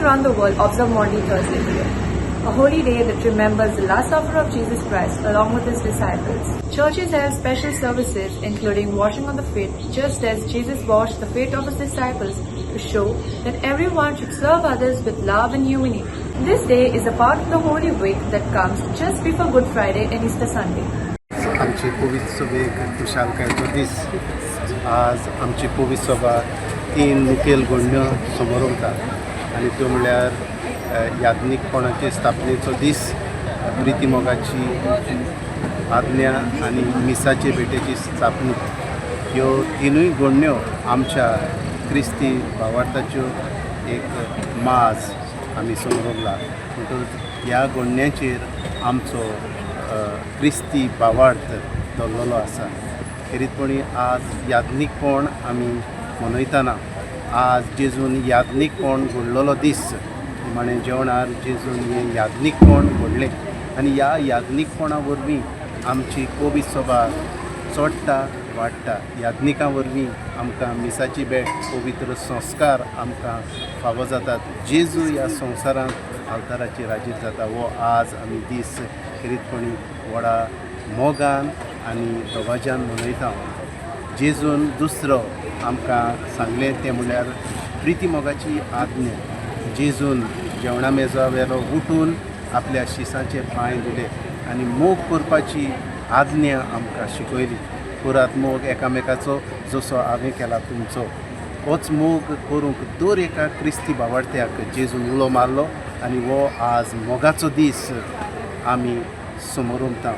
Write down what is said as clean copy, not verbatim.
around the world observe Maundy Thursday today, a holy day that remembers the Last Supper of Jesus Christ along with his disciples. Churches have special services including washing of the feet, just as Jesus washed the feet of his disciples to show that everyone should serve others with love and humility. This day is a part of the Holy Week that comes just before Good Friday and Easter Sunday. आमची पवित्र सभेक खुशालकायेचो दीस. आज आमची पवित्र सभा तीन मुखेल घडण्यो समोर उरता आनी त्यो म्हणल्यार याज्ञीकपणाचे स्थापनेचो दीस, प्रिती मोगाची आज्ञा आनी मिसाचे भेटेची स्थापणूक. ह्यो तिनूय घडण्यो आमच्या क्रिस्ती भावार्थाच्यो एक माज आमी समोर उरला. म्हणटकच ह्या घडण्याचेर आमचो क्रिस्ती भावार्थ दवरलेलो आसा. खेरीतपणी आज याज्ञीकपण आमी मनयतना आज जेजून याज्ञीकपण घडलेलो दीस. निमाणें जेवणार जेजून हें याज्ञीकपण घडलें आनी ह्या याज्ञीकपणा वरवीं आमची कोबी सभा चडटा, वाडटा. याज्ञिकां वरवीं आमकां मिसाची भेट, पवित्र संस्कार आमकां फावो जातात. जेजू ह्या संवसारांत आल्ताराचेर हाजीर जाता. हो आज आमी दीस खेरीतपणी व्हडा मोगान आनी दबाज्यान मनयता. जेजून दुसरो आमकां सांगलें तें म्हणल्यार प्रिती मोगाची आज्ञा. जेजून जेवणा मेजा वेलो उठून आपल्या शिसांचे पांय धुले आनी मोग करपाची आज्ञा आमकां शिकयली. करात मोग एकामेकाचो जसो हांवें केला तुमचो. होच मोग करूंक दर एका क्रिस्ती भावार्थ्याक जेजून उलो मारलो आनी हो आज मोगाचो दीस आमी समोर उरता.